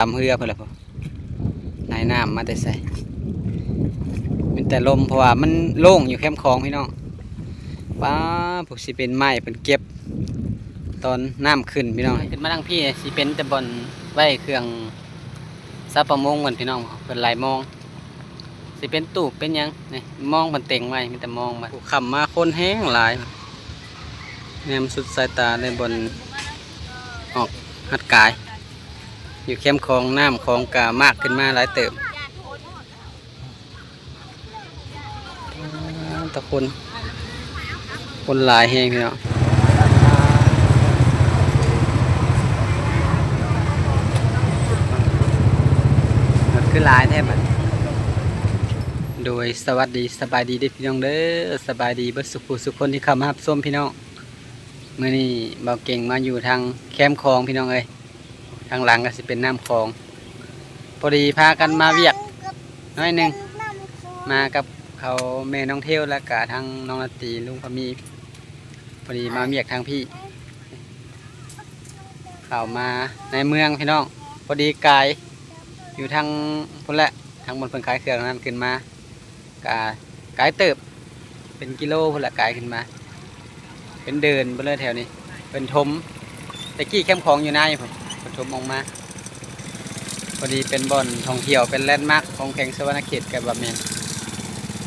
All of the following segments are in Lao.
ຕາມເຮືອພຸ້ນລະພຸ້ນ ໄຫຼນ້ຳມາແຕ່ໃສ? ມີແຕ່ລົມ ເພາະວ່າມັນໂລ່ງຢູ່ແຄມຂອງພີ່ນ້ອງ. ປ້າ ຜູ້ຊິເປັນໄມ້ເພິ່ນເກັບຕອນນ້ຳຂຶ້ນພີ່ນ້ອງ. ຂຶ້ນມາທາງພີ້ຊິເປັນແຕ່ບ່ອນໄວ້ເຄື່ອງຊາວປະມົງເພິ່ນພີ່ນ້ອງ ເພິ່ນໄຫຼມອງ. ຊິເປັນຕູບເປັນຫຍັງນີ້ ມອງເພິ່ນເຕັງໄວ້ ມີແຕ່ມອງໄວ້. ຄ່ຳມາຄົນແຮງຫຼາຍ ແນມສຸດສາຍຕາເລີຍ ບ່ອນອອກຮັດກາຍ ຢູ່ແຄມຂອງ ນ້ຳຂອງກະມາກຂຶ້ນມາຫຼາຍເຕີບ. ອາ ຕະຄົນ ຄົນຫຼາຍແຮງພີ່ນ້ອງ. ຄືຫຼາຍແທ້ບັດ. ໂດຍ ສະຫວັດດີ ສະບາຍດີເດີພີ່ນ້ອງເດີ ສະບາຍດີເບິດສູ່ຜູ້ສູ່ຄົນທີ່ເຂົ້າມາຮັບຊົມພີ່ນ້ອງ. ມື້ນີ້ບ່າວເກັ່ງມາຢູ່ທາງແຄມຂອງພີ່ນ້ອງເອີຍ. ທາງຫຼັງກໍຊິເປັນນ້ຳຂອງ. ພໍດີພາກັນມາວຽກໜ້ອຍໜຶ່ງ ມາກັບເຂົາ ແມ່ນ້ອງເທວ ແລ້ວກະທາງນ້ອງລາຕີ ລຸງພາມີ. ພໍດີມາວຽກທາງພີ້ ເຂົ້າມາໃນເມືອງພີ່ນ້ອງ. ພໍດີກາຍຢູ່ທາງພຸ້ນແຫຼະ ທາງບ່ອນເພິ່ນຂາຍເຄື່ອງນັ້ນ ຂຶ້ນມາ ກະກາຍເຕີບ ເປັນກິໂລພຸ້ນລະ ກາຍຂຶ້ນມາ ເປັນເດີ່ນໄປເລີຍແຖວນີ້. ເພິ່ນຖົມ ແຕ່ກີ້ແຄມຂອງຢູ່ໃນພຸ້ນ ເພິ່ນຖົມອອກມາ. ພໍດີເປັນບ່ອນທ່ອງທ່ຽວ ເປັນແລນມາກຂອງແຂວງສະຫວັນນະເຂດ ກະວ່າແມ່ນ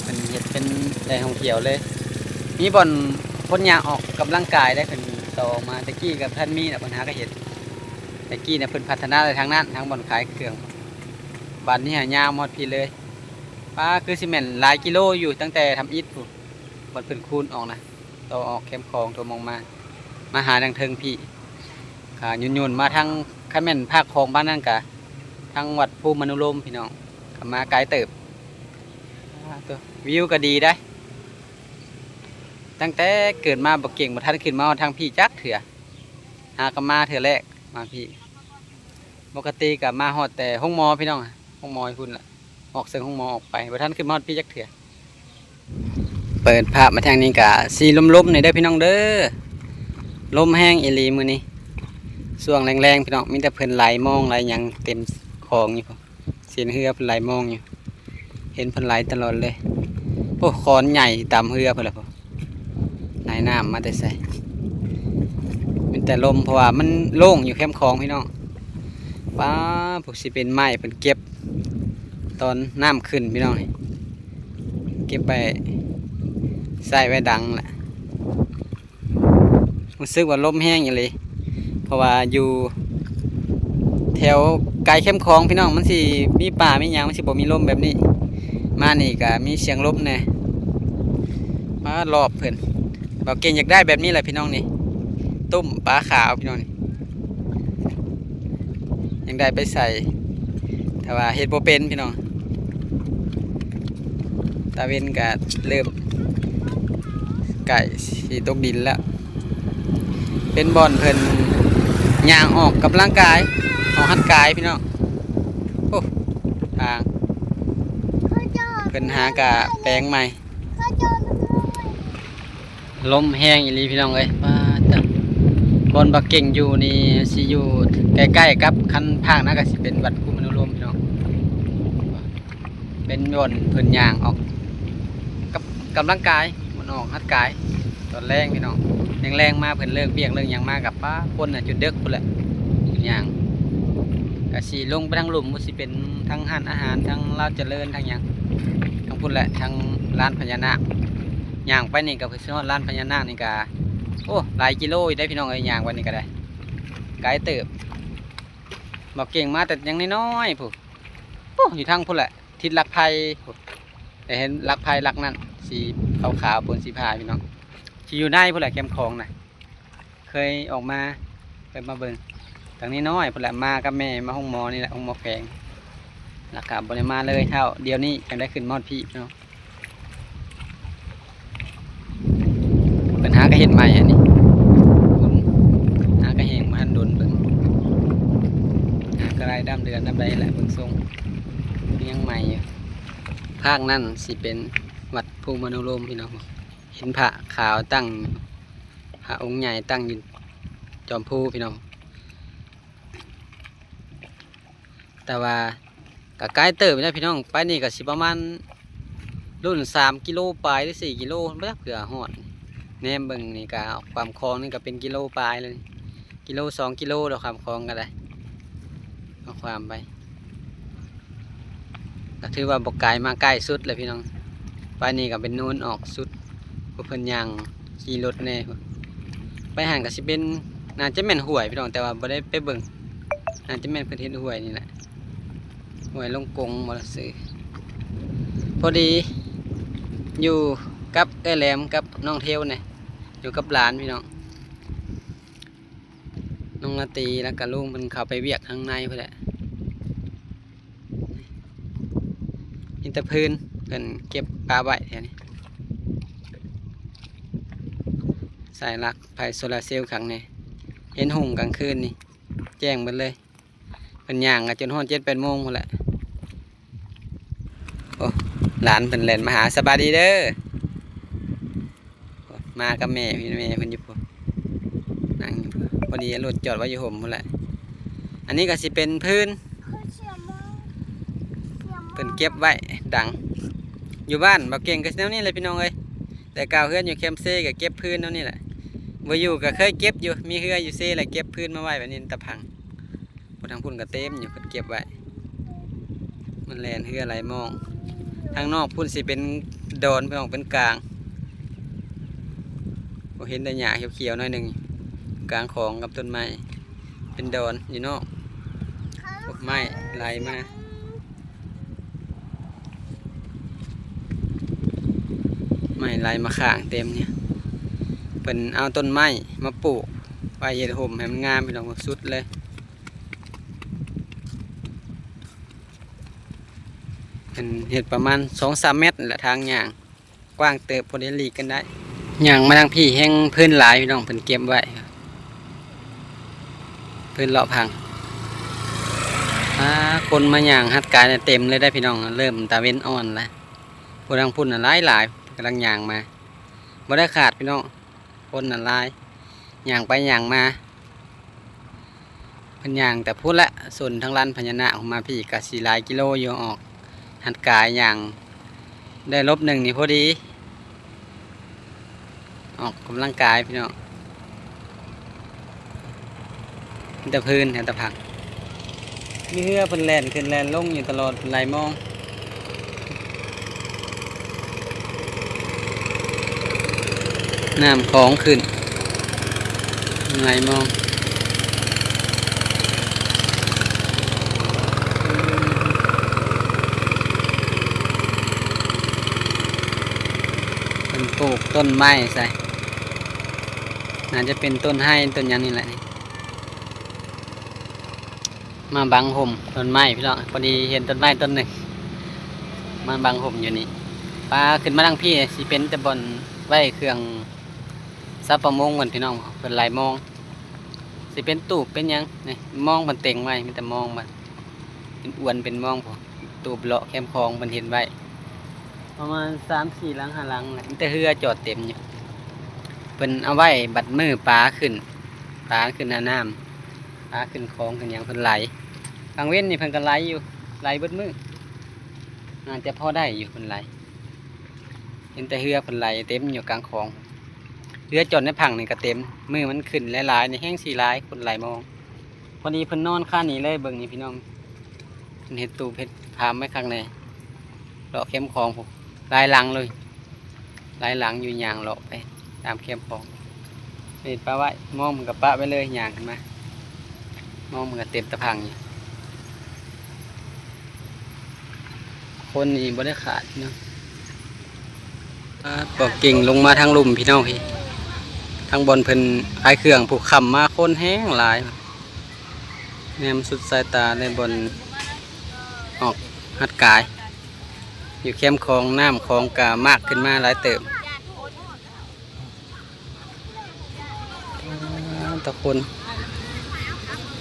ເພິ່ນເຮັດເປັນແຫຼ່ງທ່ອງທ່ຽວເລີຍ. ມີບ່ອນຄົນຍ່າງອອກກຳລັງກາຍໄດ້ ເພິ່ນຕໍ່ອອກມາ. ແຕ່ກີ້ກະບໍ່ທັນມີນະ ເພິ່ນຫາກະເຮັດ. ແຕ່ກີ້ນະ ເພິ່ນພັດທະນາໄດ້ທາງນັ້ນ ທາງບ່ອນຂາຍເຄື່ອງ. ບາດນີ້ຫາຍາວມາຮອດພີ້ເລີຍ. ປ້າ ຄືຊິແມ່ນຫຼາຍກິໂລຢູ່ ຕັ້ງແຕ່ທຳອິດພຸ້ນ ບ່ອນເພິ່ນຄູນອອກນະ ຕໍ່ອອກແຄມຂອງ ຖົມອອກມາ ມາຫາທາງເທິງພີ້. ກະໂຍນໆມາທາງ ຄັນແມ່ນພາກຂອງບ້ານນັ້ນກະ ທາງວັດພູມະນຸລົມພີ່ນ້ອງ ກະມາໄກເຕີບ. ອາ ໂຕ ວິວກະດີໄດ໋. ຕັ້ງແຕ່ເກີດມາບໍ່ເກັ່ງ ບໍ່ທັນຂຶ້ນມາຮອດທາງພີ້ຈັກເທື່ອ ຫາກະມາເທື່ອແລກ ມາພີ້. ປົກກະຕິກະມາຮອດແຕ່ໂຮງໝໍພີ່ນ້ອງ ໂຮງໝໍຢູ່ພຸ້ນລະ ອອກເຊິ່ງໂຮງໝໍອອກໄປ ບໍ່ທັນຂຶ້ນມາຮອດພີ້ຈັກເທື່ອ. ເປີດພາບມາທາງນີ້ກະຊິລົມໆແດ່ເດີພີ່ນ້ອງເດີ ລົມແຮງອີ່ຫຼີມື້ນີ້. ຊ່ວງແລງໆພີ່ນ້ອງ ມີແຕ່ເພິ່ນໄຫຼມອງໄຫຼຫຍັງເຕັມຂອງຢູ່ ເຫັນເຮືອເພິ່ນໄຫຼມອງຢູ່ ເຫັນເພິ່ນໄຫຼຕະຫຼອດເລີຍ. ໂອ້ ຂອນໃຫຍ່ຕາມເຮືອພຸ້ນລະ ໄຫຼນ້ຳມາແຕ່ໃສ? ມີແຕ່ລົມ ເພາະວ່າມັນໂລ່ງຢູ່ແຄມຂອງພີ່ນ້ອງ. ປ້າ ຜູ້ຊິເປັນໄມ້ເພິ່ນເກັບຕອນນ້ຳຂຶ້ນພີ່ນ້ອງ ເກັບໄວ້ໃຊ້ໄວ້ດັງແຫຼະ. ຮູ້ສຶກວ່າລົມແຮງອີ່ຫຼີ ເພາະວ່າຢູ່ແຖວໄກແຄມຂອງພີ່ນ້ອງ ມັນຊິມີປ່າມີຫຍັງ ມັນຊິບໍ່ມີລົມແບບນີ້. ມານີ້ກະມີສຽງລົມແດ່. ມາລອບເພິ່ນ ບ່າວເກັ່ງຢາກໄດ້ແບບນີ້ແຫຼະພີ່ນ້ອງນີ້ ຕຸ້ມປາຂາວພີ່ນ້ອງນີ້ ຍັງໄດ້ໄປໃສ່ ແຕ່ວ່າເຮັດບໍ່ເປັນພີ່ນ້ອງ. ຕາເວັນກະເລີ່ມໃກ້ຊິຕົກດິນແລ້ວ. ເປັນບ່ອນເພິ່ນຍ່າງອອກກຳລັງກາຍ ອອກຮັດກາຍພີ່ນ້ອງ. ໂອ້ ທາງເພິ່ນຫາກະແປງໃໝ່. ລົມແຮງອີ່ຫຼີພີ່ນ້ອງເອີຍ ປາດເຕີ. ບ່ອນບ່າວເກັ່ງຢູ່ນີ້ຊິຢູ່ໃກ້ໆກັບ ຄັນພາກນັ້ນກະຊິເປັນວັດພູມະນຸລົມພີ່ນ້ອງ. ເປັນບ່ອນເພິ່ນຍ່າງອອກກັບ ກຳລັງກາຍ ມັນອອກຮັດກາຍຕອນແລງພີ່ນ້ອງ. ແລງໆມາເພິ່ນເລີກວຽກເລີກຫຍັງມາກະ ປ້າ ຄົນນະຈົນເດິກພຸ້ນແຫຼະ ຍ່າງ. ກະຊິລົງໄປທາງລຸ່ມ ບໍ່ຊິເປັນທາງຮ້ານອາຫານ ທາງລາວຈະເລີນ ທາງຫຍັງ ທາງພຸ້ນແຫຼະ ທາງລານພະຍານາກ. ຍ່າງໄປນີ້ກະ ເພື່ອຊິຮອດລານພະຍານາກນີ້ກະ ໂອ້ ຫຼາຍກິໂລຢູ່ເດ້ພີ່ນ້ອງເອີຍ ຍ່າງໄປນີ້ກະໄດ້ ໄກເຕີບ. ບ່າວເກັ່ງມາແຕ່ຍັງນ້ອຍໆພຸ້ນ ໂອ້ ຢູ່ທາງພຸ້ນແຫຼະ ທິດຫຼັກໄຜ່ພຸ້ນ. ໄດ້ເຫັນຫຼັກໄຜ່ຫຼັກນັ້ນ ສີຂາວໆ ປົນສີຟ້າພີ່ນ້ອງ ຊິຢູ່ໃນພຸ້ນແຫຼະ ແຄມຂອງນະ. ເຄີຍອອກມາ ເຄີຍມາເບິ່ງ ຕັ້ງນ້ອຍໆພຸ້ນແຫຼະ ມາກັບແມ່ ມາໂຮງໝໍນີ້ແຫຼະ ໂຮງໝໍແຂວງ ແລ້ວກະບໍ່ໄດ້ມາເລີຍເທົ່າ ດຽວນີ້ຈັ່ງໄດ້ຂຶ້ນມາຮອດພີ້ເນາະ. ເພິ່ນຫາກະເຮັດໃໝ່ອັນນີ້ ຫາກະແຫ້ງບໍ່ທັນດົນ ເບິ່ງ ຫາກະໄດ້ດຳເດືອນດຳໃດແຫຼະ ເບິ່ງຊົງຍັງໃໝ່ຢູ່. ພາກນັ້ນຊິເປັນວັດພູມະນຸລົມພີ່ນ້ອງ ເຫັນພະຂາວຕັ້ງ ພະອົງໃຫຍ່ຕັ້ງຢູ່ຈອມພູພີ່ນ້ອງ. ແຕ່ວ່າກະໄກເຕີບຢູ່ນະພີ່ນ້ອງ, ໄປນີ້ກະຊິປະມານລຸ້ນສາມກິໂລປາຍ ຫຼື ສີ່ກິໂລ ບໍ່ຈັກເທື່ອຮອດ. ແນມເບິ່ງນີ້ກະຂ້າມຂອງນີ້ກະເປັນກິໂລປາຍແລ້ວນີ້ ກິໂລສອງກິໂລແລ້ວ ຂ້າມຂອງກະໄດ້ ເອົາຂ້າມໄປ. ກະຖືວ່າບໍ່ໄກ ມາໃກ້ສຸດແລ້ວພີ່ນ້ອງ. ໄປນີ້ກະເປັນໂນນອອກສຸດ ພວກເພິ່ນຍ່າງຂີ່ລົດແດ່. ໄປຫັ້ນກະຊິເປັນ ໜ້າຈະແມ່ນຫ້ວຍພີ່ນ້ອງ, ແຕ່ວ່າບໍ່ໄດ້ໄປເບິ່ງ. ໜ້າຈະແມ່ນເພິ່ນເຮັດຫ້ວຍນີ້ແຫຼະ ຫ້ວຍລົງກົງບໍ່ລະຊື່. ພໍດີຢູ່ກັບເອື້ອຍແຫຼມກັບນ້ອງເທວນີ້ ຢູ່ກັບຫຼານພີ່ນ້ອງ. ນ້ອງລາຕີ ແລ້ວກະລຸງເພິ່ນເຂົ້າໄປວຽກທາງໃນພຸ້ນແຫຼະ. ມີແຕ່ພື້ນ ເພິ່ນເກັບປະໄວ້ແຖວນີ້. ສາຍລັກໄຟໂຊລາເຊວຂ້າງນີ້ ເຫັນຮຸ່ງກາງຄືນນີ້ ແຈ້ງເບິດເລີຍ. ເພິ່ນຍ່າງກະຈົນຮອດເຈັດແປດໂມງພຸ້ນແຫຼະ. ໂອ້ ຫຼານເພິ່ນແລ່ນມາຫາ. ສະບາຍດີເດີ. ມາກັບແມ່ພີ່ ແມ່ເພິ່ນຢູ່ພຸ້ນ ນັ່ງຢູ່ພຸ້ນ. ພໍດີລົດຈອດໄວ້ຢູ່ຮົ່ມພຸ້ນແຫຼະ. ອັນນີ້ກະຊິເປັນພື້ນ ເພິ່ນເກັບໄວ້ດັງ. ຢູ່ບ້ານບ່າວເກັ່ງກະຊິແນວນີ້ແຫຼະພີ່ນ້ອງເອີຍ. ແຕ່ກ່າວເຮືອນຢູ່ແຄມເຊກະເກັບພື້ນແນວນີ້ແຫຼະ. ບໍ່ຢູ່ກະເຄີຍເກັບຢູ່ ມີເຮືອຢູ່ເຊແຫຼະ ເກັບພື້ນມາໄວ້ແບບນີ້ ຕາພັງ. ພຸ້ນ ທາງພຸ້ນກະເຕັມຢູ່ ເພິ່ນເກັບໄວ້. ມັນແລ່ນເຮືອໄຫຼມອງ. ທາງນອກພຸ້ນຊິເປັນດອນ ພີ່ນ້ອງ ເປັນກາງ. ໂອ້ ເຫັນແຕ່ຫຍ້າຂຽວໆໜ້ອຍໜຶ່ງ ກາງຂອງກັບຕົ້ນໄມ້ ເປັນດອນຢູ່ນອກ. ໂອ້ ໄມ້ໄຫຼມາ ໄມ້ໄຫຼມາຂ້າງເຕັມນີ້. ເພິ່ນເອົາຕົ້ນໄມ້ມາປູກໄວ້ເຮັດຮົ່ມໃຫ້ມັນງາມ ພີ່ນ້ອງ ສຸດເລີຍ. ເພິ່ນເຮັດປະມານສອງສາມແມັດແຫຼະ ທາງຍ່າງກວ້າງເຕີບ ພໍໄດ້ຫຼີກກັນໄດ້. ຍ່າງມາທາງພີ້ແຮ່ງພື້ນຫຼາຍ ພີ່ນ້ອງ ເພິ່ນເກັບໄວ້ ພື້ນເລາະພັງ. ອາ ຄົນມາຍ່າງຮັດກາຍເຕັມເລີຍໄດ໋ພີ່ນ້ອງ, ເລີ່ມຕາເວັນອ່ອນແລ້ວ. ຜູ້ທາງພຸ້ນນະຫຼາຍໆ ກຳລັງຍ່າງມາ ບໍ່ໄດ້ຂາດພີ່ນ້ອງ. ຄົນນະຫຼາຍ ຍ່າງໄປຍ່າງມາ. ເພິ່ນຍ່າງແຕ່ພຸ້ນແຫຼະ ໂຊນທາງລານພະຍານາກ ອອກມາພີ້ກະຊິຫຼາຍກິໂລຢູ່. ອອກຮັດກາຍຍ່າງໄດ້ລົບໜຶ່ງນີ້ພໍດີ ອອກກຳລັງກາຍພີ່ນ້ອງ. ມີແຕ່ພື້ນ ມີແຕ່ຜັກ. ມີເຮືອເພິ່ນແລ່ນຂຶ້ນແລ່ນລົງຢູ່ຕະຫຼອດ ຫຼາຍມອງ. ນ້ຳຂອງຂຶ້ນ ຫຼາຍມອງ. ເພິ່ນປູກຕົ້ນໄມ້ໃສ່ ໜ້າຈະເປັນຕົ້ນໄຮຕົ້ນຫຍັງນີ້ແຫຼະນີ້. ມາບັງຮົ່ມຕົ້ນໄມ້ພີ່ນ້ອງ, ພໍດີເຫັນຕົ້ນໄມ້ຕົ້ນໜຶ່ງ ມາບັງຮົ່ມຢູ່ນີ້. ປາຂຶ້ນມາທາງພີ້ ຊິເປັນແຕ່ບ່ອນໄວ້ເຄື່ອງຊາວປະມົງເພິ່ນພີ່ນ້ອງ, ເພິ່ນຫຼາຍມອງ. ຊິເປັນຕູບເປັນຫຍັງນີ້, ມອງເພິ່ນເຕັງໄວ້ ມີແຕ່ມອງມັນ ເປັນອວນເປັນມອງພຸ້ນ. ຕູບເລາະແຄມຂອງເພິ່ນເຮັດໄວ້ ປະມານສາມສີ່ຫຼັງຫ້າຫຼັງແຫຼະ, ມີແຕ່ເຮືອຈອດເຕັມຢູ່. ເພິ່ນເອົາໄວ້ບັດມື້ປາຂຶ້ນ ປາຂຶ້ນໜ້ານ້ຳ ປາຂຶ້ນຂອງຂຶ້ນຫຍັງເພິ່ນໄຫຼ. ກາງເວັນນີ້ເພິ່ນກະໄຫຼຢູ່ ໄຫຼເບິດມື້ ໜ້າຈະພໍໄດ້ຢູ່ເພິ່ນໄຫຼ. ເຫັນແຕ່ເຮືອເພິ່ນໄຫຼເຕັມຢູ່ກາງຂອງ. ເຮືອຈອດໃນຝັ່ງນີ້ກະເຕັມ, ມື້ມັນຂຶ້ນຫຼາຍໆນີ້ແຮ່ງຊິຫຼາຍ ຄົນໄຫຼມອງ. ພໍດີເພິ່ນນອນຄານີ້ເລີຍ ເບິ່ງນີ້ພີ່ນ້ອງ ເພິ່ນເຮັດຕູບເຮັດພາມໄວ້ຄັກແນ່ ເລາະແຄມຂອງພຸ້ນ ຫຼາຍຫຼັງເລີຍ ຫຼາຍຫຼັງຢູ່. ຍ່າງເລາະໄປຕາມແຄມຂອງ ເຮັດປະໄວ້ ມອງເພິ່ນກະປະໄວ້ເລີຍ. ຍ່າງຂຶ້ນມາ ມອງເພິ່ນກະເຕັມຕາພັງຢູ່. ຄົນນີ້ບໍ່ໄດ້ຂາດເນາະ. ປາດ ບໍ່ເກັ່ງລົງມາທາງລຸ່ມພີ່ນ້ອງພີ້ ທາງບ່ອນເພິ່ນຂາຍເຄື່ອງ ຜູ້ຄ້ຳມາຄົນແຮງຫຼາຍ. ແນມສຸດສາຍຕາໃນບ່ອນອອກຮັດກາຍ ຢູ່ແຄມຂອງ ນ້ຳຂອງກະມາກຂຶ້ນມາຫຼາຍເຕີບ. ປາດ ແຕ່ຄົນ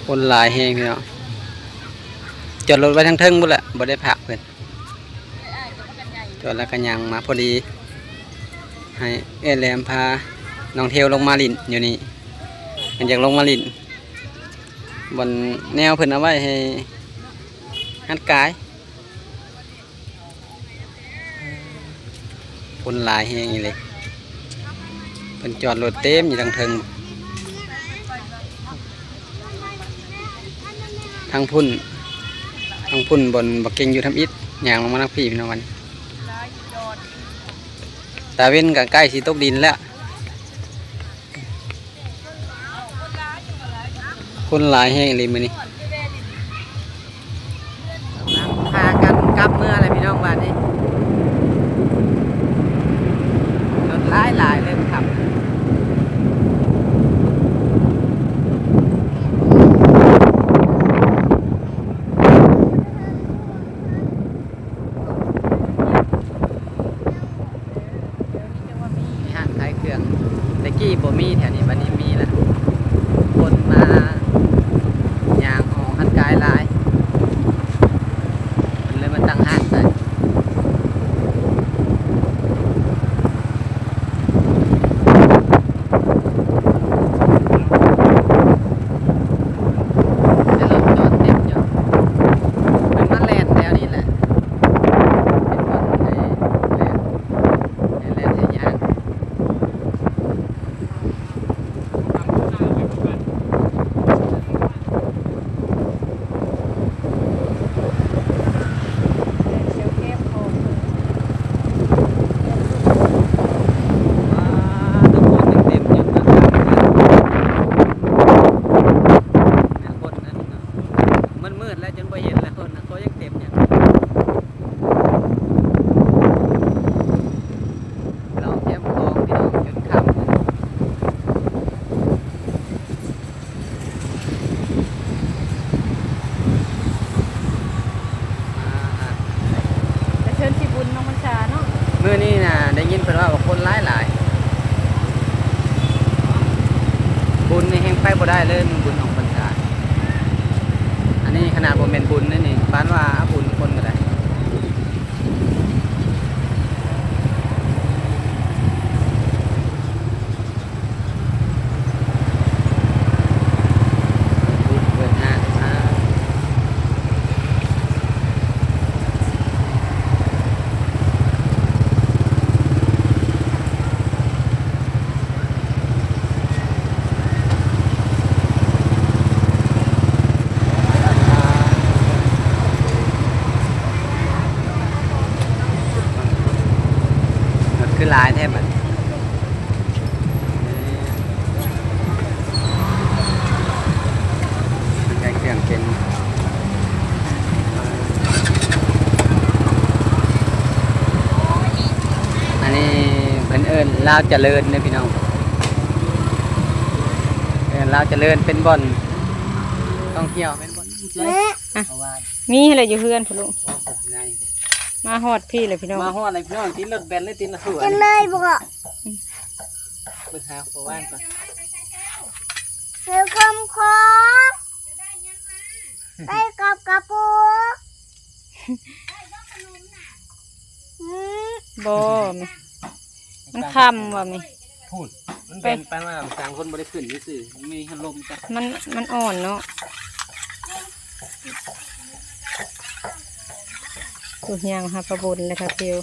ຄົນຫຼາຍແຮງພີ່ນ້ອງ. ຈອດລົດໄວ້ທາງເທິງພຸ້ນແຫຼະ ບໍ່ໄດ້ພັກເພິ່ນ. ຈອດແລ້ວກະຍ່າງມາ ພໍດີໃຫ້ເອື້ອຍແຫຼມພານ້ອງເທວລົງມາຫຼິ້ນຢູ່ນີ້. ເພິ່ນຢາກລົງມາຫຼິ້ນ ບ່ອນແນວເພິ່ນເອົາໄວ້ໃຫ້ ຫາດກາຍ. ຄົນຫຼາຍແຮງອີ່ຫຼີ ເພິ່ນຈອດລົດເຕັມຢູ່ທາງເທິງ. ທາງພຸ້ນ ທາງພຸ້ນບ່ອນບັກເກັ່ງຢູ່ທຳອິດ ຍ່າງລົງມາທາງພີ້ ພີ່ນ້ອງ. ຕາເວັນກໍໃກ້ຊິຕົກດິນແລ້ວ. ຄົນຫຼາຍແຮງອີ່ຫຼີມື້ນີ້. ພາກັນກັບເມືອແລ້ວ ພີ່ນ້ອງ ບາດນີ້ ລົດຫຼາຍໆ ເລີຍຄ່ຳ. ມີຮ້ານຂາຍເຄື່ອງ ແຕ່ກີ້ບໍ່ມີແຖວນີ້ ບັດນີ້ມີແລ້ວ. ຄົນມາຍ່າງອອກກຳລັງກາຍຫຼາຍ ເພິ່ນເລີຍມາຕັ້ງຮ້ານໃສ່. ແຕ່ລົດຈອດເຕັມຢູ່ ເພິ່ນມາແລ່ນແຖວນີ້ແຫຼະ ເປັນບ່ອນໃຫ້ແລ່ນ ໃຫ້ແລ່ນໃຫ້ຍ່າງ. ມັນມືດແລ້ວ ຈົນບໍ່ເຫັນແລ້ວ ຄົນນະ ເຂົາຍັງເຕັມຢູ່. ລອງແຄມຂອງ ພີ່ນ້ອງ ຈົນຄ່ຳ. ອາ ກະເຊີນຊິບຸນອອກພັນສາເນາະ ມື້ນີ້ນະ ໄດ້ຍິນເພິ່ນເວົ້າວ່າຄົນຫຼາຍໆ. ບຸນນີ້ແຮ່ງໄປບໍ່ໄດ້ເລີຍ ມື້ບຸນອອກພັນສາ. ອັນນີ້ຂະໜາດບໍ່ແມ່ນບຸນເດ້ນີ້ ປານວ່າບຸນຄົນກໍໄດ້. ລົດຄືຫຼາຍແທ້ບັດນີ້ ໃສ່ເຄື່ອງເຕັມ. ອັນນີ້ເພິ່ນເອີ້ນລາວຈະເລີນເດ້ ພີ່ນ້ອງ ເອີ້ນລາວຈະເລີນ ເປັນບ່ອນທ່ອງທ່ຽວ ເປັນບ່ອນ ແມ່ ອ່ະ ເພາະວ່າມີຫັ້ນແຫຼະຢູ່ເຮືອນພຸ້ນລູກ. ມາຮອດພີ້ແລ້ວ ພີ່ນ້ອງ ມາຮອດແລ້ວ ພີ່ນ້ອງ. ຕິດລົດແບນເລີຍ ຕິດລະຖ້ວຍ ຈະເລີຍບໍ່? ອືມ ໄປຫາພໍ່ບ້ານກ່ອນ ເວລຄັມຄໍ ໄປກັບກະປູ ອືມ ບໍ່ແມ່ ມັນຄ່ຳວ່າແມ່. ພຸ້ນ ມັນແບນໄປມາ ສາງຄົນບໍ່ໄດ້ຂຶ້ນຊື່ໆ ມີພັດລົມຈ້ະ ມັນ ມັນອ່ອນເນາະ. ໂອ້ ຍ່າງຫາປາບົນແລ້ວ ຖ້າເທວ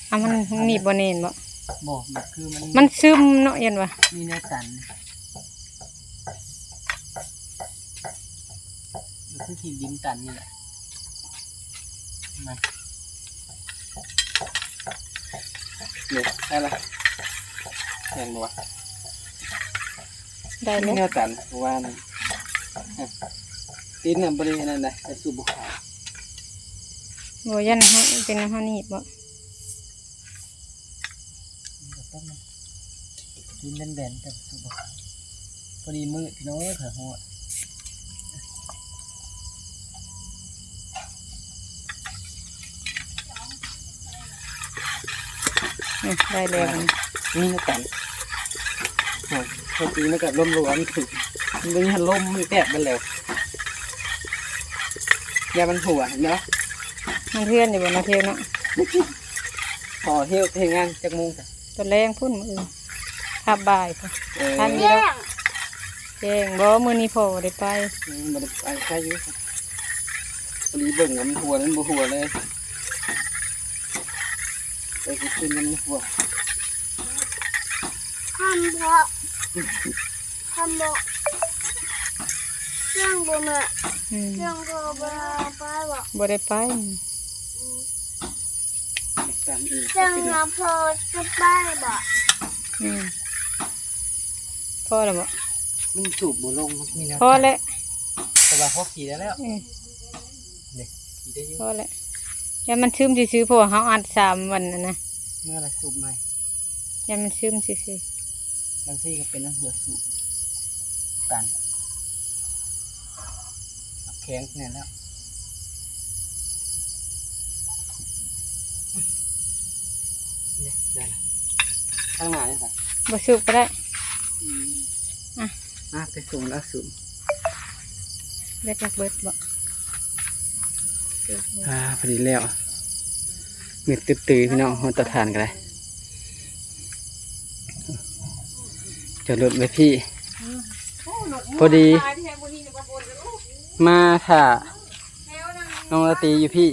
ເອົາ ມັນໜີບບໍ່ແໜ້ນບໍ່? ບໍ່ ມັນຄືມັນ ມັນຊຶມເນາະ ຢ້ານວ່າມີແນວຕັນ. ມັນຄືຂີ້ດິນຕັນນີ້ແຫຼະ ມາ ນີ້ ໄດ້ລະ ແມ່ນບໍ່ວະ? ໄດ້ແລ້ວ ແນວຕັນ ເພາະວ່າ ຕິດນຳ ບໍ່ໄດ້ອັນນັ້ນນະ ແຕ່ສູບບໍ່ຂາດ. ບໍ່ ຢ້ານເຮົາ ເປັນນຳເຮົາໜີບບໍ່? ກິນແບນໆ ແຕ່ວ່າສຸກບໍ່ ພໍດີມື້ພີ່ນ້ອງເອີຍ ຂ້ອຍຮອດ. ອືມ ໄດ້ແລ້ວ ນີ້ນຳກັນ ໂອ້ຍ ພໍດີມັນກໍລົມລົງ ມັນຖືກ ມັນບໍ່ມີພັດລົມ ມັນແຕກເບິດແລ້ວ ຢ່າມັນຮົ່ວເນາະ. ມັນເຮືອນຢູ່ບໍ່ນະ ເທວເນາະ? ພໍເຮັດ ເຮັດງານຈັກໂມງຊະ? ຕອນແລງພຸ້ນ ມື້ອື່ນ ຄາບບ່າຍພຸ້ນ. ເອີ ທັນຢູ່ດອກ ແຈ້ງບໍ່? ມື້ນີ້ພໍ່ບໍ່ໄດ້ໄປ ອືມ ບໍ່ໄດ້ໄປ ໄປຢູ່. ພໍດີເບິ່ງວ່າມັນຮົ່ວ ມັນບໍ່ຮົ່ວເລີຍ ໄປກິນເປັນມັນຮົ່ວ ຄຳເພາະ ຄຳເພາະ ເລື່ອງບໍ່ແມ່ ອືມ ເລື່ອງບໍ່ໄດ້ໄປບໍ່ ບໍ່ໄດ້ໄປ ອືມ ຕາມອີກ ເລື່ອງນະ ພໍຈະໄປບໍ່ ອືມ ພໍແລ້ວບໍ່ ມັນສູບບໍ່ລົງ ມັນມີແນວ ພໍແລ້ວ ແຕ່ວ່າພໍຂີ່ໄດ້ແລ້ວ ອືມ ນີ້ ຂີ່ໄດ້ຢູ່ ພໍແລ້ວ ຢ້ານມັນຊຶມຊື່ໆ ເພາະວ່າເຮົາອັດສາມວັນນັ້ນນະ ເມື່ອລະສູບໃໝ່ ຢ້ານມັນຊຶມຊື່ໆ ບາງທີກໍເປັນນຳເຫື່ອສູບ ຕັນ ແຂງແໜ້ນແລ້ວ ນີ້ ໄດ້ລະ ທາງໜ້ານີ້ຊະ ບໍ່ສູບກໍໄດ້ ອືມ ອ່ະ ອ່ະ ໄປສົ່ງລາວສູບ ເບັດຢາກເບິດບໍ່? ອ່າ ພໍດີແລ້ວ ມືດຕຶບຕື້ ພີ່ນ້ອງ ຮອດເຕົາຖ່ານກໍໄດ້ ຈອດລົດໄວ້ພີ້ ພໍດີມາຖ້ານ້ອງລາຕີຢູ່ພີ້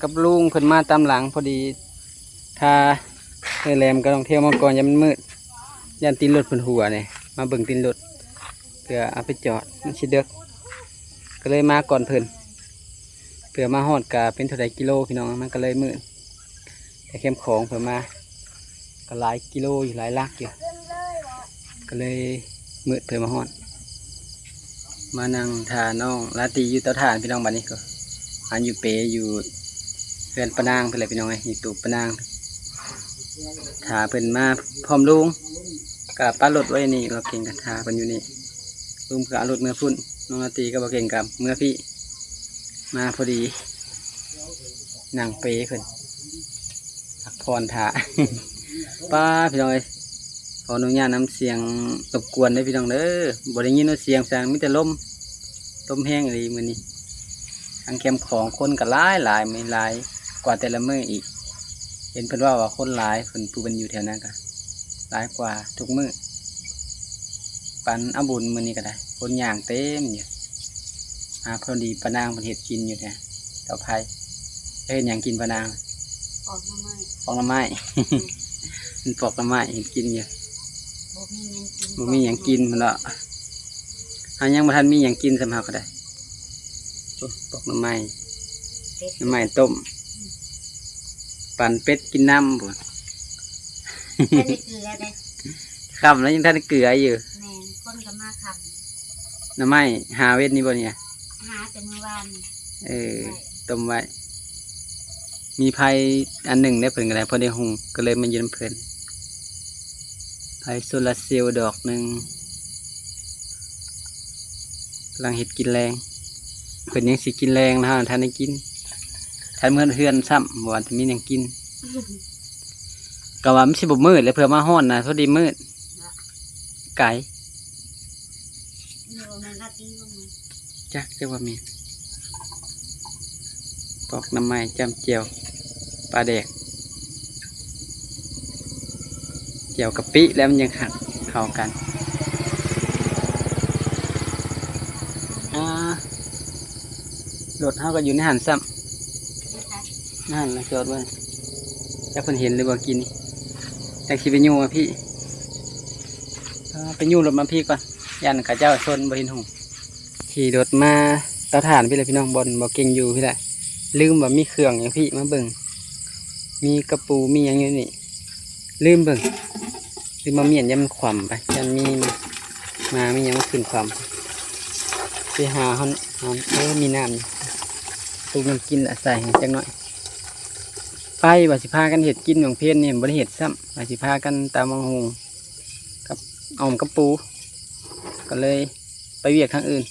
ກັບລຸງເພິ່ນມາຕາມຫຼັງ ພໍດີຖ້າເອື້ອຍແຫຼມກັບນ້ອງເທວມາກ່ອນ ຢ້ານມັນມືດ ຢ້ານຕີນລົດເພິ່ນຮົ່ວນີ້ ມາເບິ່ງຕີນລົດ ເພື່ອເອົາໄປຈອດ ມັນຊິເດິກ ກໍເລີຍມາກ່ອນເພິ່ນ ເພື່ອມາຮອດກະເປັນເທົ່າໃດກິໂລ ພີ່ນ້ອງ ມັນກໍເລີຍມືດ ແຕ່ແຄມຂອງເພິ່ນມາ ກໍຫຼາຍກິໂລຢູ່ ຫຼາຍຫຼັກຢູ່ ກໍເລີຍມືດເພິ່ນມາຮອດ ມານັ່ງຖ້ານ້ອງລາຕີຢູ່ເຕົາຖ່ານ ພີ່ນ້ອງ ບາດນີ້ກໍ ອັນຢູ່ເປ ຢູ່ເຮືອນປ້ານາງເພິ່ນແຫຼະ ພີ່ນ້ອງເອີຍ ຢູ່ຕູບປ້ານາງ ຖ້າເພິ່ນມາພ້ອມລຸງ ກະປະລົດໄວ້ນີ້ ບໍ່ເກັ່ງກະຖ້າເພິ່ນຢູ່ນີ້ ລຸງກະເອົາລົດເມືອພຸ້ນ ນ້ອງລາຕີກັບບໍ່ເກັ່ງກະເມືອພີ້ ມາພໍດີ ນັ່ງເປເພິ່ນ ພັກຜ່ອນຖ້າ ປ້າ ພີ່ນ້ອງເອີຍ ຂໍອະນຸຍາດນຳສຽງລົບກວນເດີພີ່ນ້ອງເດີ ບໍ່ໄດ້ຍິນວ່າສຽງຫຍັງ ມີແຕ່ລົມ ລົມແຮງອີ່ຫຼີມື້ນີ້ ທາງແຄມຂອງຄົນກໍຫຼາຍໆ ມື້ນີ້ຫຼາຍກວ່າແຕ່ລະມື້ອີກ ເຫັນເພິ່ນເວົ້າວ່າຄົນຫຼາຍ ເພິ່ນ ຜູ້ເພິ່ນຢູ່ແຖວນັ້ນກໍຫຼາຍກວ່າທຸກມື້ ປານເອົາບຸນມື້ນີ້ກໍໄດ້ ຄົນຍ່າງເຕັມຢູ່ ອ່າ ພໍດີປ້ານາງເພິ່ນເຮັດກິນຢູ່ແທ້ ເຕົາໄຟ ເຮັດຫຍັງກິນປ້ານາງ? ປອກໜໍ່ໄມ້ ປອກໜໍ່ໄມ້ ເພິ່ນປອກໜໍ່ໄມ້ເຮັດກິນຢູ່ ບໍ່ມີຫຍັງກິນ ບໍ່ມີຫຍັງກິນພຸ້ນເນາະ ເຮົາຍັງບໍ່ທັນມີຫຍັງກິນຊ້ຳ ເຮົາກໍໄດ້ ໂອ້ ປອກໜໍ່ໄມ້ ເປັດ ໜໍ່ໄມ້ຕົ້ມ ອືມ ປັ່ນເປັດກິນນຳພຸ້ນ ບໍ່ໄດ້ເກືອເດ້ ຄ່ຳແລ້ວຍັງທັນເກືອຢູ່ ແມ່ນ ຄົນກໍມາຄ່ຳ ໜໍ່ໄມ້ຫາເວັນນີ້ບໍ່ນີ້? ຫາແຕ່ມື້ວານນີ້ ເອີ ຕົ້ມໄວ້ ມີໄຟອັນໜຶ່ງເດ້ ເພິ່ນກໍໄດ້ ພໍໄດ້ຫຸງ ກໍເລີຍມາຢູ່ນຳເພິ່ນ ໄຟໂຊລາເຊວດອກໜຶ່ງ ກຳລັງເຮັດກິນແລງ ເພິ່ນຍັງຊິກິນແລງ ເຮົາທັນໄດ້ກິນ ທັນເມືອເຮືອນຊ້ຳ ບໍ່ວ່າຈະມີຫຍັງກິນ ກໍວ່າມັນຊິບໍ່ມືດແຫຼະ ເພື່ອມາຮອດນະ ພໍດີມືດ ໄກ ນີ້ບໍ່ແມ່ນລາຕີບໍ່ແມ່ນ ຈັກ ຈັກວ່າແມ່ນ ປອກໜໍ່ໄມ້ຈ້ຳແຈ່ວປາແດກ ແຈ່ວກະປິແລ້ວມັນຍັງຄັກເຂົ້າກັນ ອ່າ ລົດເຮົາກໍຢູ່ໃນຫັ້ນຊ້ຳ ໃນຫັ້ນລະຈອດໄວ້ ຈັກເພິ່ນເຫັນຫຼືບໍ່ກີ້ນີ້ ຈັກຊິໄປຍູ້ມາພີ້ ອ່າ ໄປຍູ້ລົດມາພີ້ກ່ອນ ຢ້ານເຂົາເຈົ້າຊົນບໍ່ເຫັນຫຸງ ຂີ່ລົດມາເຕົາຖ່ານພີ້ແຫຼະພີ່ນ້ອງ ບ່ອນບໍ່ເກັ່ງຢູ່ພີ້ແຫຼະ ລືມວ່າມີເຄື່ອງຢູ່ພີ້ ມາເບິ່ງ ມີກະປູ ມີຫຍັງຢູ່ນີ້ ລືມເບິ່ງ ຫຼືມາມ້ຽນ ຢ້ານມັນຂວ້ຳໄປ ຢ້ານມີໝາມີຫຍັງມາຂຶ້ນຂວ້ຳ ໄປຫາຫັ້ນ ເອີ ມີນ້ຳຢູ່ ຕຸກນ້ຳກິນລະໃສ່ໃຫ້ຈັກໜ້ອຍ ໄປວ່າຊິພາກັນເຮັດກິນ ໝາກເພັນນີ້ບໍ່ໄດ້ເຮັດຊ້ຳ ວ່າຊິພາກັນຕຳບັກຫຸ່ງກັບ ອ່ອມກັບປູ ກໍເລີຍໄປວຽກທາງອື່ນ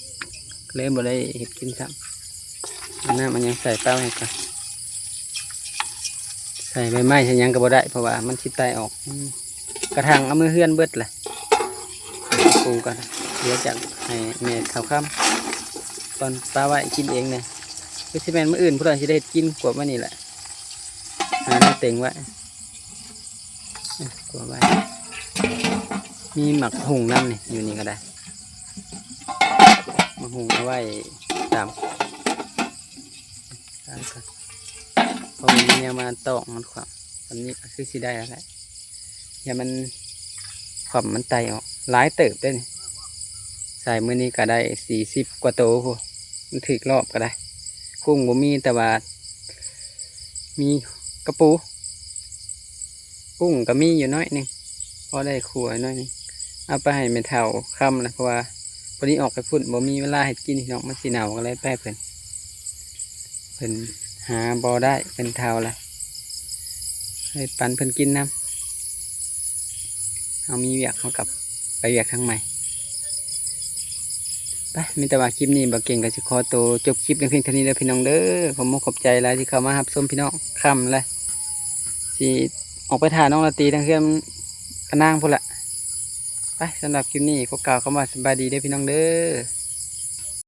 ກໍເລີຍບໍ່ໄດ້ເຮັດກິນຊ້ຳ ເອົານ້ຳເອົາຫຍັງໃສ່ເຕົ້າໃຫ້ກ່ອນ ໃສ່ໃບໄມ້ໃສ່ຫຍັງກໍບໍ່ໄດ້ ເພາະວ່າມັນຊິໄຕອອກ ອືມ ກະຖັງເອົາເມືອເຮືອນເບິດແຫຼະ ປູກໍເຫຼືອຈັກໃຫ້ແມ່ເຖົ້າຄຳກ່ອນ ປະໄວ້ກິນເອງແດ່ ຄືຊິແມ່ນມື້ອື່ນພຸ້ນລະຊິໄດ້ເຮັດກິນ ກວມໄວ້ນີ້ແຫຼະ ຫາແນວເຕັງໄວ້ ກວມໄວ້ ມີໝາກຫຸ່ງນຳນີ້ ຢູ່ນີ້ກໍໄດ້ ໝາກຫຸ່ງເອົາໄວ້ຕຳ ເພາະມັນມີແນວມາຕອກມັນຂວ້ຳ. ອັນນີ້ກໍຄືຊິໄດ້ແລ້ວແຫຼະ ຢ່າມັນຂວ້ຳມັນໄຕອອກ. ຫຼາຍເຕີບເດ້ນີ້ ໃສ່ມື້ນີ້ກໍໄດ້ສີ່ສິບກວ່າໂຕພຸ້ນ. ມັນຖືກລອບກໍໄດ້. ກຸ້ງບໍ່ມີ ແຕ່ວ່າມີກະປູ. ກຸ້ງກໍມີຢູ່ໜ້ອຍໜຶ່ງ ພໍໄດ້ຂົ້ວໜ້ອຍໜຶ່ງ. ເອົາໄປໃຫ້ແມ່ເຖົ້າຄຳລະ ເພາະວ່າພໍດີອອກໄປພຸ້ນ ບໍ່ມີເວລາເຮັດກິນພີ່ນ້ອງ ມັນຊິເນົ່າ ກໍເລີຍໄປໃຫ້ເພິ່ນ. ເພິ່ນຫາບໍ່ໄດ້ ເພິ່ນເຖົ້າລະ ເລີຍປັນເພິ່ນກິນນຳ. ເຮົາມີວຽກ ເຮົາກັບໄປວຽກທາງໃໝ່. ໄປ ມີແຕ່ວ່າຄລິບນີ້ ບ່າວເກັ່ງກໍຊິຂໍໂຕຈົບຄລິບລຽງພຽງເທົ່ານີ້ເດີພີ່ນ້ອງເດີ. ຂອບມຸກຂອບໃຈຫຼາຍທີ່ເຂົ້າມາຮັບຊົມພີ່ນ້ອງ. ຄ່ຳແລ້ວ ຊິອອກໄປຖ້ານ້ອງລາຕີທາງເຮືອນອານາງພຸ້ນລະ. ໄປ ສຳລັບຄລິບນີ້ຂໍກ່າວຄຳວ່າສະບາຍດີເດີພີ່ນ້ອງເດີ.